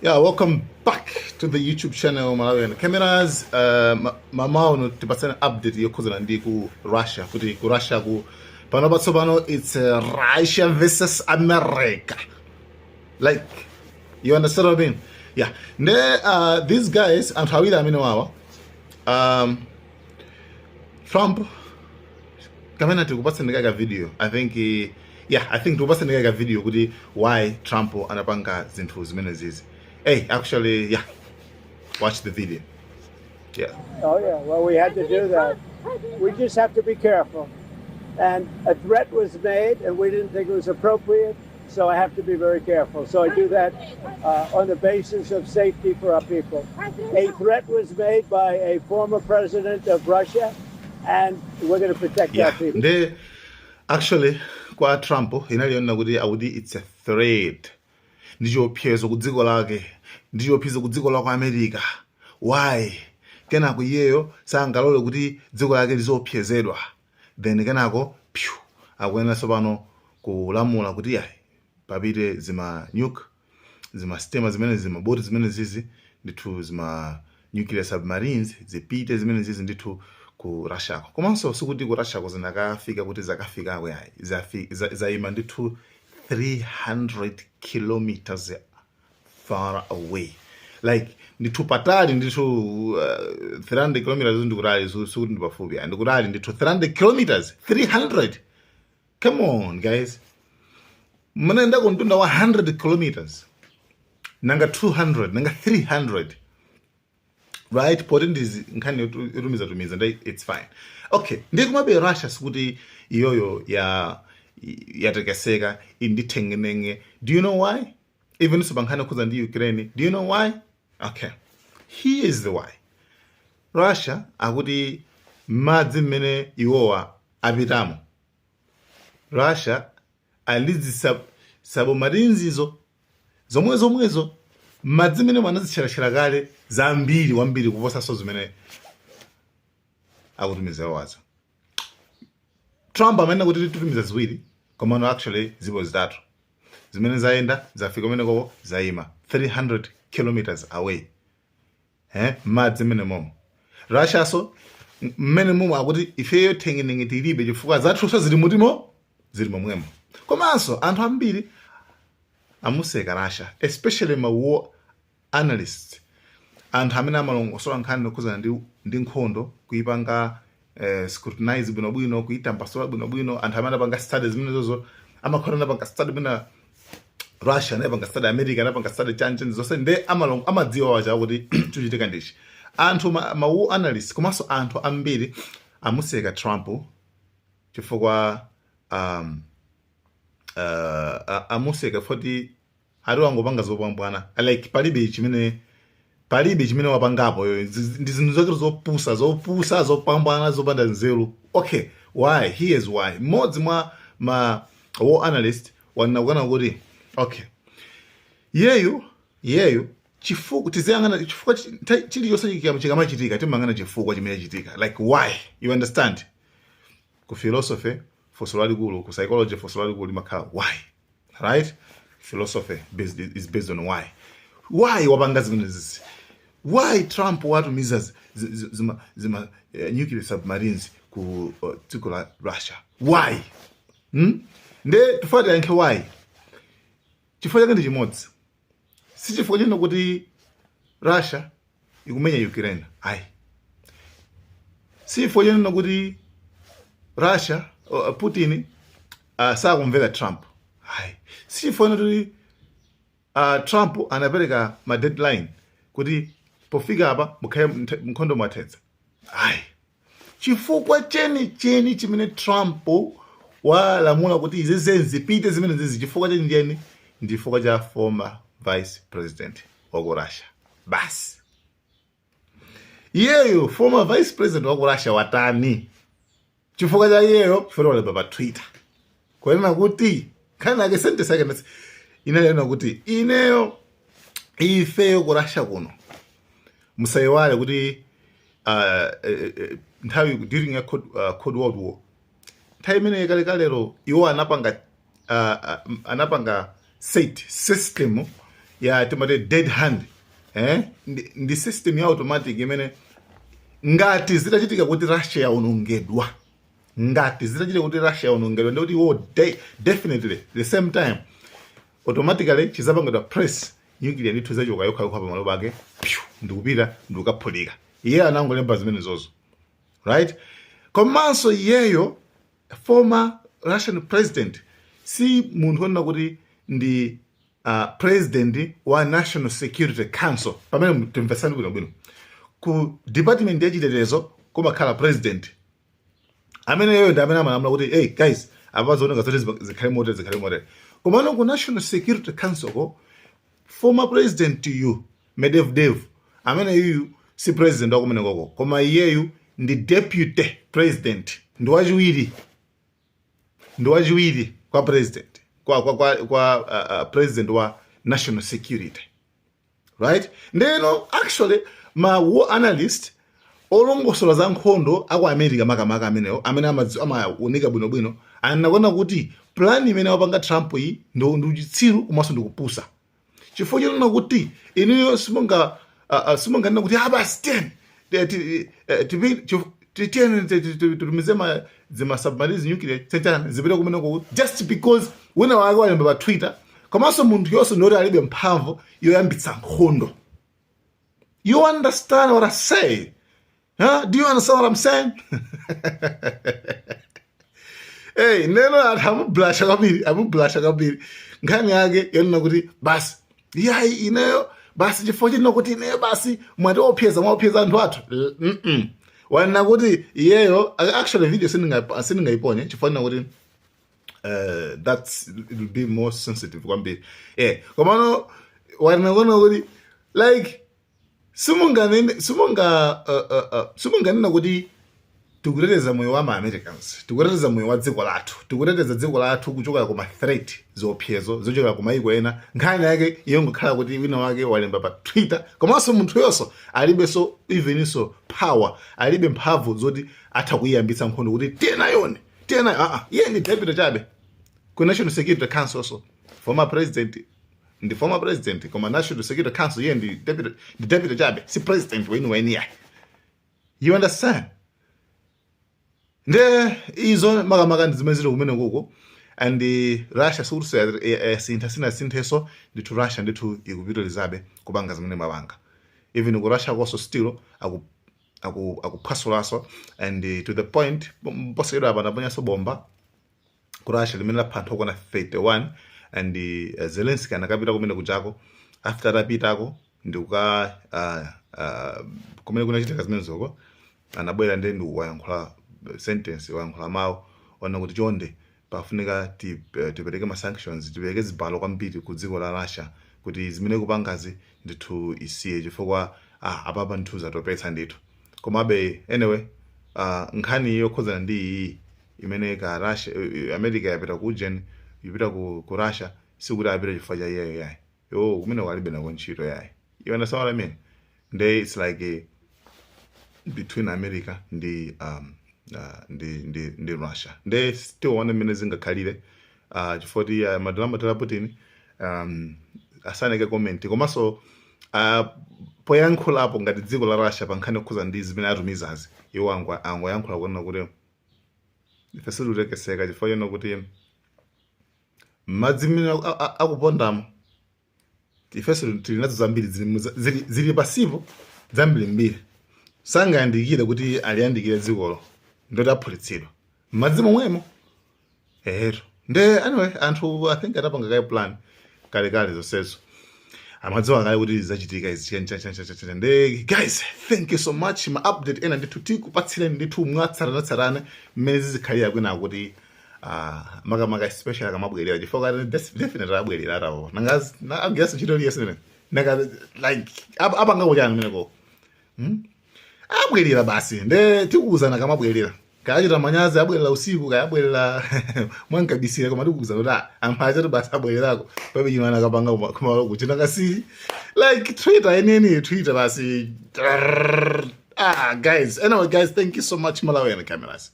Yeah, welcome back to the YouTube channel Malawian Cameras. Mamawa tipatsana update yokhuzana ndi ku Russia, kuti ku Russia ku pano patsopano it's Russia versus America. Like, you understand what I mean? Yeah. Nde these guys, anthu awiri amene wawa, Trump kamene tikupatsani ka video, I think, yeah, I think tikupatsani ka video kuti why Trump anapanga zinthu zimene zizi. Hey, actually, yeah, watch the video, yeah. Oh, yeah. Well, we had to do that. We just have to be careful. And a threat was made, and we didn't think it was appropriate. So I have to be very careful. So I do that on the basis of safety for our people. A threat was made by a former president of Russia, and we're going to protect our people. Nde actually kwa Trump inali kuti akuti it's a threat, ndi chiopsezo ku dziko lake, ndi chiopsezo ku dziko la ku America. Why? Kenako iyeyo sangalole kuti dziko lake liziopsezedwa. Then kenako pyu, akuyenera tsopano kulamula kuti yayi, papite zima nuke, zima sitima zimene, zimaboti zimene zizi ndithu, zima nuclear submarines zipite zimene zizi ndithu ku Russiako. Komanso sikuti ku Russiako zinakafika, kuti zakafikako yayi, zayima ndithu 300 kilometers far away, like ndithu patali ndithu. 300 kilometers ndikutali, sikuti ndi pafupi ayi, ndikutali ndithu. 300 kilometers, 300, come on guys, mnaenda kumtunda wa 100 kilometers, nanga 200, nanga 300, right? Poti ndizi nkhani yotumiza tumiza, ndi it's fine, okay. Ndiye kumabe Russia sikuti iyoyo ya yatekeseka, indithengenenge. Do you know why? Even so, pankhani yokhuza ndi Ukraine, do you know why? Okay, here is the why. Russia akuti madzi mmene iwowa apitamo, Russia ali submarinezo zomwe zomwezo madzi mmene anazitcheratchera kale zambiri kwambiri kuposanso zimene akutumiza wazo. Trump amene kuti titumiza ziwiri, komano actually zipo zitatu zimene zayenda, zafika kumenekoko, zayima 300 kilometers away, madzi mmene momo. Russia so mmene momo akuti ifeyo thengenenge tilibe chifukwa zathunso zili mutimo, zili momwemo. Komanso anthu ambiri amuseka Russia, especially ma war analysts, anthu amene amalongosola nkhani yokhuzana ndi nkhondo, kuipanga scrutinize bwinobwino, kuitambasula bwinobwino, anthu amene apanga study zimenezozo, amakhala anapanga study bwina Russia, anapanga study America, anapanga study chanchen zonse, nde amadziwa wacha kuti chuchitika ndichi. Anthu ma war analysts komanso anthu ambiri amuseka Trump chifukwa amuseka foti ati wangopanga zopambwana, like palibe chimene wapangapo yo. Ndi zinthu zake zopusa, zopusa, zopambwana, zopanda nzeru. Okay, why? Here is why. Mmodzi mwa ma war analyst wanakukana kuti okay, yeyu chifukwa tiziyang'ana chifukwa chilichonse chikamachitika, timayang'ana chifukwa chimene chitika, like why, you understand? Ku philosophy funso lalikulu, ku psychology funso lalikulu limakhala why, right? Philosophy is based on why. Why wapanga zimenezi? Why Trump watumiza zima nuclear submarines ku dziko la Russia? Why? Nde tifuna tiyankhe why. Chifukwa chake ndi chimodzi, si chifukwa chino kuti Russia ikumenya Ukraine, ayi. Si chifukwa chino kuti Russia, Putin sakumvera Trump, ayi. Si chifukwa chino kuti Trump anapereka ma deadline kuti pofika apa mukhale nkhondo mwathetsa, ayi. Chifukwa cheni cheni chimene Trump walamula kuti izi zipite zimene zizi, chifukwa cheni cheni ndi chifukwa cha former vice president wa ku Russia basi. Iyeyo former vice president wa ku Russia watani? Chifukwa cha iyeyo, chifukwa walemba pa Twitter kunena kuti nkhani yake, sentence yake inalena kuti ineyo, ifeyo ku Russia kuno, musayiwale kuti nthawi during a Cold World War, nthawi imene kalekalero, iwo anapanga set system. Ya timati dead hand, eh? Ndi system ya automatic imene ngati zitachitika kuti Russia yaonongedwa, ngati zitachitika kuti Russia yaonongedwa, ndikuti iwo definitely the same time automatically chizapangidwa press nuclear ndithu, zachoka yokha yokha pamalo pake, pyu, ndikupita ndikukaphulika. Iye anangolemba zimene zozo, right? Komanso iyeyo former Russian president si munthu onena kuti ndi president wa National Security Council. Pamene timvesani bwinobwino, ku department yachitetezo kumakhala president ameneyo ndi amene amalamula kuti, "Hey guys, apa zooneka zoti zikhale motere, zikhale motere." Komano ku National Security Council ko, former president yu Medvedev amene yuyu si president wakumene koko, koma iyeyu ndi deputy president, ndi wachiwiri kwa president, kwa president wa national security, right? Ndeno actually ma war analyst, olongosola za nkhondo aku America makamaka amenewo amene amaunika bwinobwino, anakuona kuti plan imene wapanga Trump iyi ndi uchitsiru komanso ndikupusa, chifukwa chonena kuti inuyo simunganena kuti ah basi, tiyeni titumize ma zima submarines nuclear chachana zipite kumeneko just because wina wake walemba pa Twitter. Komanso munthu yonse ndoti alibe mphamvu yoyambitsa nkhondo. You understand what I say, huh? Do you understand what I'm saying? Hey, neno anthu amublasha kwambiri, amublasha kwambiri. Nkhani yake yonena kuti basi yayi, ineyo basi chifukwa chino kuti ineyo basi mwatiopseza, mwaopseza anthu athu. Wanena kuti iyeyo, actually video sindingaiponye chifukwa china kuti that's it will be more sensitive kwambiri, yeah. Komano wanena kuona kuti like simunganene simunga simunganena kuti tikuteteza moyo wa ma-Americans, tikuteteza moyo wa dziko lathu, tikuteteza dziko lathu kuchokera kuma threat, ziopsezo zochokera ku mayiko ena, nkhani yake iyongokhala kuti wina wake walemba pa Twitter. Komanso munthu yonso alibenso eveninso power, alibe mphamvu zoti atha kuyiyambitsa nkhondo kuti tiyenayone tiyena. Aa, iye ndi deputy chabe ku National Security Council. So former president ndi former president, koma National Security Council iye ndi deputy, ndi deputy chabe, si president weni weni yayi. You understand? Nde izo makamaka ndi zimene zili kumene kuko. And Russia sikuti yasintha, sinasinthenso ndithu. Russia ndithu ikupitirizabe kupanga zimene mapanga. Even ku Russia konso still akuphwasulaso and to the point posachedwa apa anaponyanso bomba ku Russia limene lapha anthu okwana 31. And Zelensky anakapita kumene kuchako. After atapitako ndikuka kumene kunachitika zimenezoko, anabwera ndi ndikuwayankhula sentence, wayankhula mawu ona kuti chonde pafunika tipereke ma sanctions, tipereke zibalo kwambiri ku dziko la Russia kuti zimene kupangazi ndithu isiye, chifukwa apapa ndithu zatopetsa ndithu. Komabe anyway, nkhani yokhuzana ndi iyi imene ka Russia, America yapita ku jen yapita ku Russia, sikuti apita chifukwa cha iyeyo yayi, yo kumene walibe nako ntchito yayi. You understand what I mean? Nde it's like between America ndi ndi Russia. Nde tione mmene zingakhalire, chifukwa ti madalama tala Putin asaneke comment komanso poyankhulapo ngati dziko la Russia pa nkhani yokhuza ndi zimene atumizazi, iwo angoyankhula kuona kuti ife sitikutekeseka chifukwa chona kuti madzi mmene akupondamo ifenso tili nazo zambiri, zili pasipo zambirimbiri. Sangayandikire kuti aliyandikire dzikolo, ndoti aphulitsidwa m'madzi momwemo ero. Nde anyway, anthu I think atapanga kaye plan kalekale zonsezo, amadziwa kale kuti zachitika izi chani. Nde guys, thank you so much. Ma update ena ndithu tikupatsireni ndithu mwatsatanetsatane mmene zizikhalira kwina kuti makamaka especially akamabwerera, chifukwa kati definitely abwerera atawo nangazi agirasa ntchito iliyonse nene naka like apanga kuchani meneko, Abwerera basi, nde tikuwuzana kamabwerera. Kayachita manyazi, abwerera usiku, kayabwerera mwankabisira, koma tikuwuzana kuti anthu achati basi abwererako pabe chino anakapanga kumalo kuchina kasi like Twitter yeniyeni, Twitter basi. Ah guys, anyway guys, thank you so much. Malawi and cameras.